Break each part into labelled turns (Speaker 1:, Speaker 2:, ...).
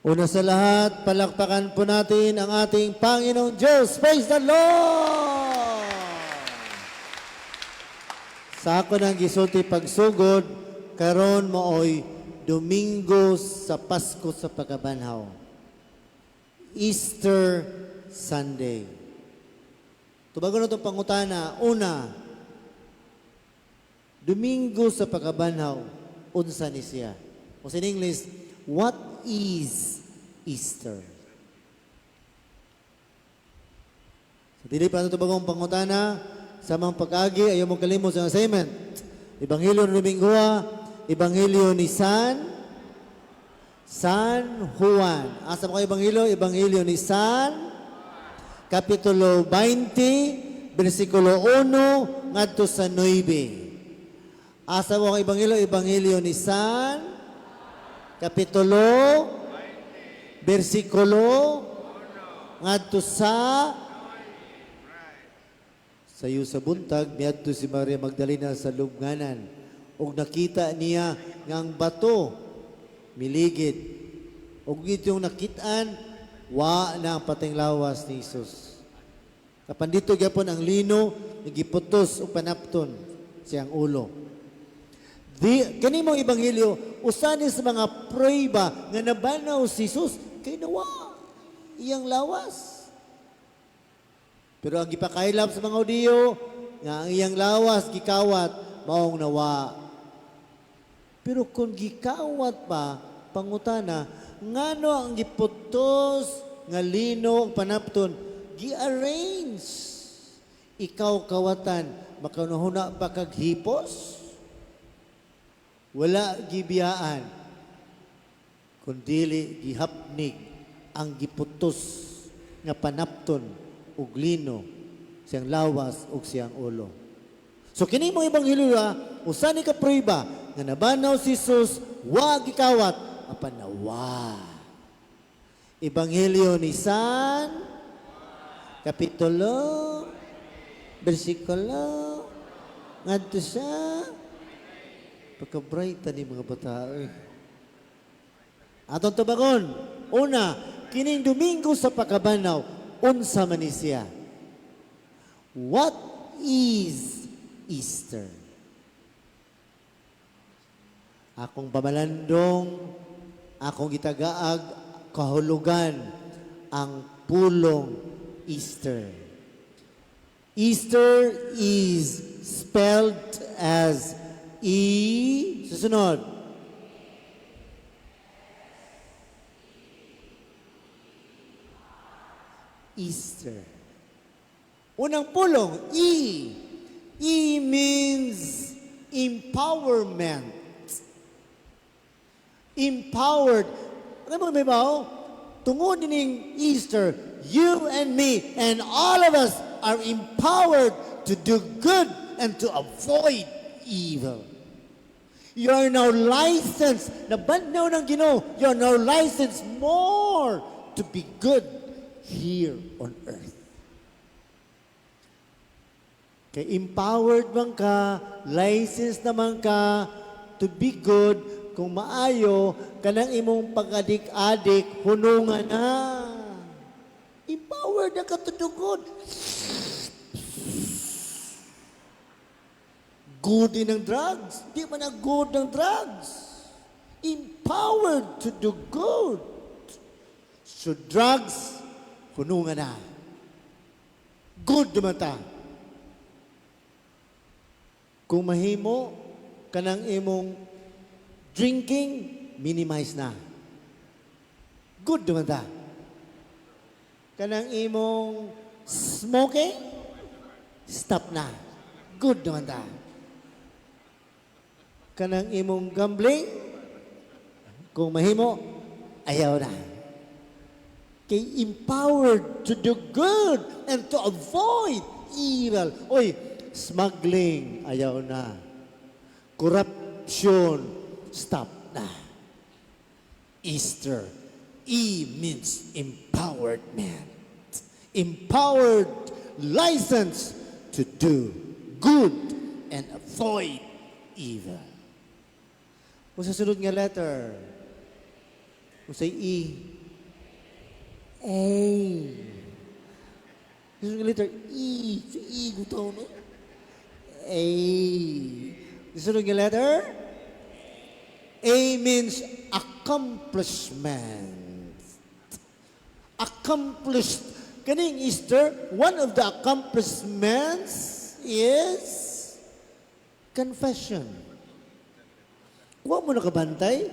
Speaker 1: Una sa lahat, palakpakan po natin ang ating Panginoong Diyos. Praise the Lord! Sa ako nang gisulti pagsugod, karon maoy Domingo sa Pasko sa Pagkabanhaw. Easter Sunday. Tubagon na itong pangutana. Una, Domingo sa Pagkabanhaw, unsa ni siya? O sa English, what is Easter? So, dili pa ito bagong pangutana, sa mga pag-agi, ayaw mo kalimot sa assignment. Ebanghelyo ni Domingo, Ebanghelyo ni San Juan. Asa mo kayo Ebanghelyo? Ebanghelyo ni San, Kapitulo 20, versikulo 1, ngadto sa 9. Asa mo ang Ebanghelyo? Ebanghelyo ni San, Kapitulo, versikulo, ngadto sa Sayo sa buntag, miadto si Maria Magdalena sa lubnganan. Ug nakita niya nga ang bato miligid. Ug itong nakitaan, wa na ang pateng lawas ni Jesus. Apan dito gyapon ang lino, giputos ug panapton siyang ulo. Di, kani mong ebanghelyo, usa ni sa mga prueba nga nabanaw si Jesus, kay nawa iyang lawas. Pero ang gipakailap sa mga Hudiyo, nga ang iyang lawas gikawat, maong nawa. Pero kung gikawat pa, pangutana, ngano ang giputos nga lino ang panapton, gi-arrange. Ikaw kawatan, makanahuna pa kag hipos? Wala gibiyaan, kundili gihapnig ang giputos nga panapton ug lino siyang lawas ug siyang ulo. So kini mo ebanghelyo usa ni ka prueba nga nabanaw si Jesus, wa gikawat apan nawa. Ebanghelyo ni San, kapitulo, bersikulo, ngadto sa pagka-bright ni mga bata. Eh. Atong tubagon, una, kining Domingo sa Pagkabanaw, unsa man ni siya? What is Easter? Akong pamalandong, akong gitagaag, kahulugan ang pulong Easter. Easter is spelled as E, susunod. Easter. Unang pulong, E. E means empowerment. Empowered. Ano mo may bao? Tungod ning Easter, you and me and all of us are empowered to do good and to avoid evil. You are now licensed. Nabanhaw ng Ginoo. You are now licensed more to be good here on earth. Kay empowered man ka, licensed naman ka to be good, kung maayo, kanang imong pag-adik-adik, hunungan na. Empowered na ka to do good. Good din ng drugs. Di man na good ng drugs. Empowered to do good. So drugs, hunungan na. Good naman ta. Kung mahimo, kanang imong drinking, minimize na. Good naman ta. Kanang imong smoking, stop na. Good naman ta. Kanang imong gambling, kung mahimo, ayaw na. Kay empowered to do good and to avoid evil. Oy, smuggling, ayaw na. Corruption, stop na. Easter, E means empowerment. Empowered license to do good and avoid evil. Kung sa sunod nga letter, Unsay E? A. Yung letter E. Si E, gusto no? A. Sunod nga letter? A means accomplishment. Accomplished. Kaning Easter, one of the accomplishments is confession. Kuha mo nakabantay?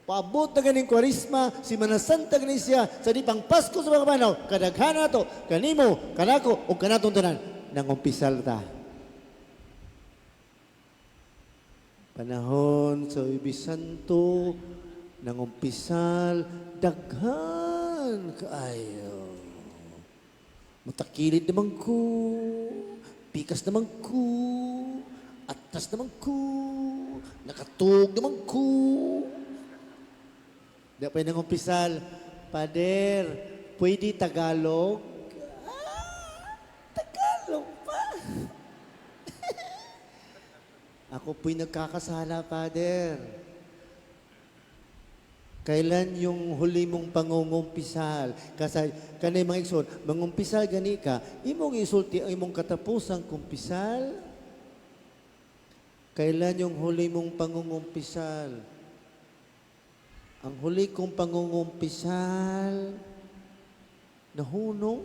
Speaker 1: Paabot na ganing Kwaresma, Simana Santa gani siya, sa di pang Pasko sa mga banaw, kadaghan nato, kanimo, kanako, o kanatong tanan, nangumpisal ta. Panahon sa Huwebes Santo, nangumpisal, daghan kaayo. Mutakilid naman ko, pikas naman ko, atas naman ko, nakatug naman ko. Di pa nangumpisal, "Pader, pwede Tagalog?" Ah, Tagalog pa. "Ako po'y nagkakasala, Father." "Kailan yung huli mong pangungumpisal?" Kasi kanay mga igsoon, mangumpisal gani ka, imong isulti ang imong katapusang kumpisal. "Kailan yung huli mong pangungumpisal?" "Ang huli kong pangungumpisal, nahunong.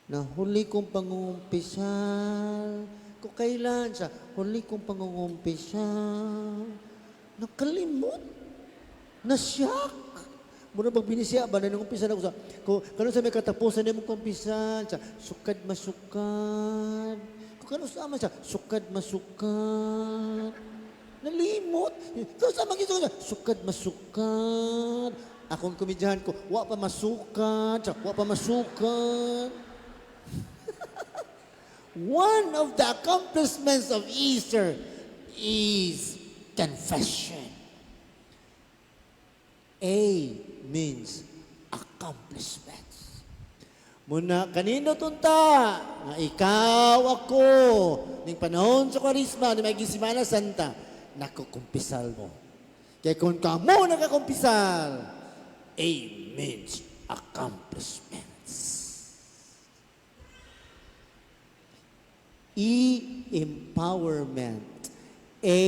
Speaker 1: Na huli kong pangungumpisal, kung kailan sa huli kong pangungumpisal, nakalimot, nasyak." Muna pag binisya ba, na nangumpisal ako sa, kung kano sa may katapusan nimo kumpisal, sa sukad masukad. Kung kano sa man sa sukad masukad. Nalimot. Kano sa man sa sukad masukad. Akong komedyahan ko, wa pa masukad, sa wa pa masukad. One of the accomplishments of Easter is confession. A means accomplishments. Muna, kanino tunta? Nga ikaw, ako, ning panahon sa Kwaresma, ni may Simana Santa, nakukumpisal mo. Kaya kung kamo nakakumpisal, A means accomplishments. E, empowerment. A,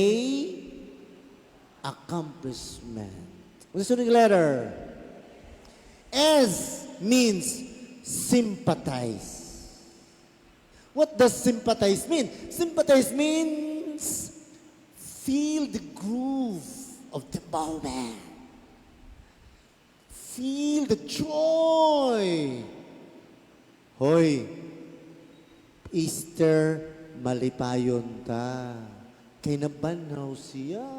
Speaker 1: accomplishment. What's the sunod letter? S means sympathize. What does sympathize mean? Sympathize means feel the groove of the moment. Feel the joy. Hoy, Easter, malipayon ta. Kay nabanhaw siya.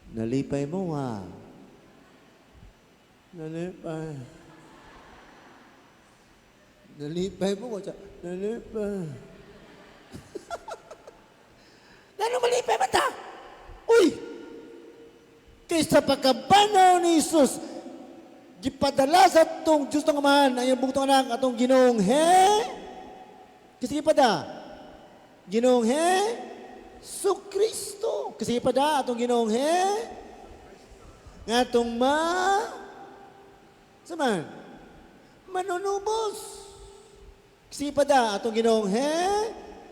Speaker 1: Nalipay mo ha. Nalipay. Nalipay mo ko. Nalipay. Lalo malipay man ta. Uy! Kaysa pagkabanhaw ni Jesus, gipadala sa atong Diyos ng Amahan, ang iyang bugtong anak, atong Ginoong He. Kasi gipada, Ginoong He, Su Kristo. Kasi gipada, atong Ginoong He, nga atong ma, saman, manunubos. Kasi gipada, atong Ginoong He,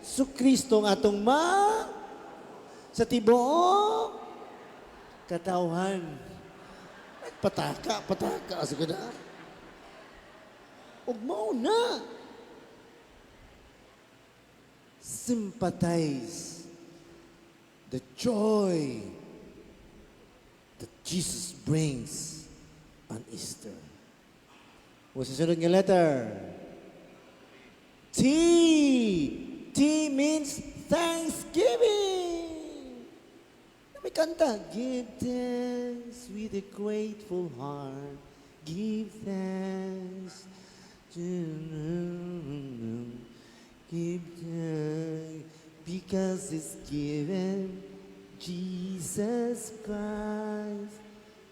Speaker 1: Su Kristo ang atong ma, sa tibuok, katawhan. Pataka, pataka. Sige na. Ug mao na. Sympathize the joy that Jesus brings on Easter. What's the sunod nga letter? T. T means thanksgiving. May kanta, "Give thanks with a grateful heart. Give thanks. Give thanks because it's given Jesus Christ,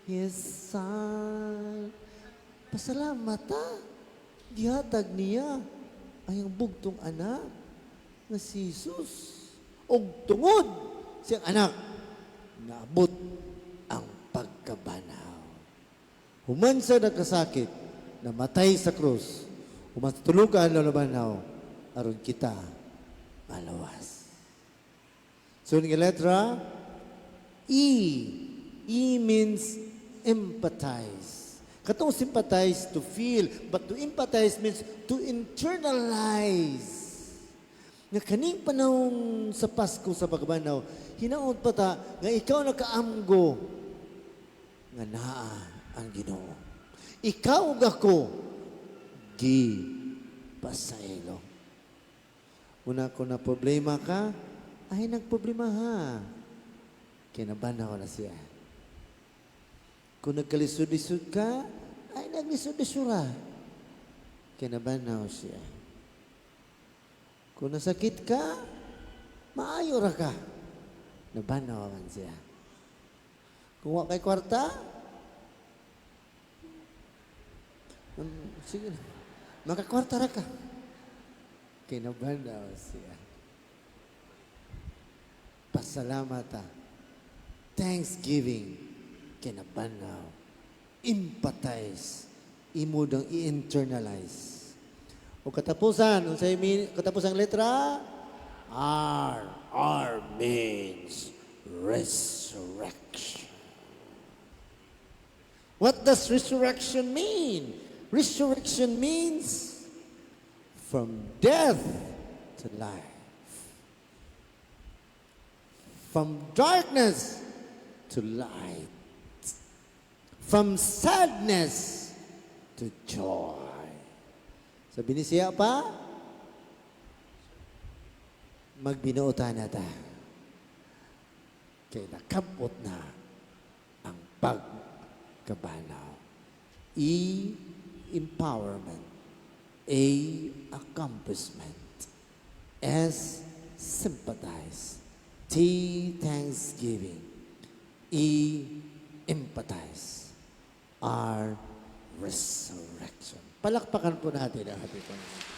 Speaker 1: His Son." Pasalamat ta. Gihatag niya ang iyang bugtong anak nga si Jesus. Og tungod siyang anak, naabot pagkabanhaw. Human sa nagkasakit, namatay sa krus, human sa tulo ka adlaw nabanhaw, aron kita malawas. So, nga letra, E. E means empathize. Katong sympathize, to feel, but to empathize means to internalize. Nga kaning panahon sa Pasko sa pagkabanhaw, hinaot pa ta nga ikaw nakaamgo nga naa ang Ginoo. Ikaw ug ako gipasaylo. Una, kung na problema ka, ay nagproblema ha. Kinabanhaw na siya. Kung nagkalisod-lisod ka, ay naglisod-lisod. Kinabanhaw siya. Kung nasakit ka, maayo ra ka. Nabanhaw man siya. Kung wa kay kwarta, sige na. Makakwarta ra ka. Kinabanhaw siya. Pasalamat ta. Thanksgiving. Kinabanhaw. Empathize. Imo dang i-internalize. O katapusan, unsay katapusang letra? R. R means resurrection. What does resurrection mean? Resurrection means from death to life. From darkness to light. From sadness to joy. Sa Binisaya pa, magbinuotan na ta. Kay nakabot na ang pagkabanhaw. E, empowerment. A, accomplishment. S, sympathize. T, thanksgiving. E, empathize. R, resurrection. Palakpakan po natin ang ating Panginoon.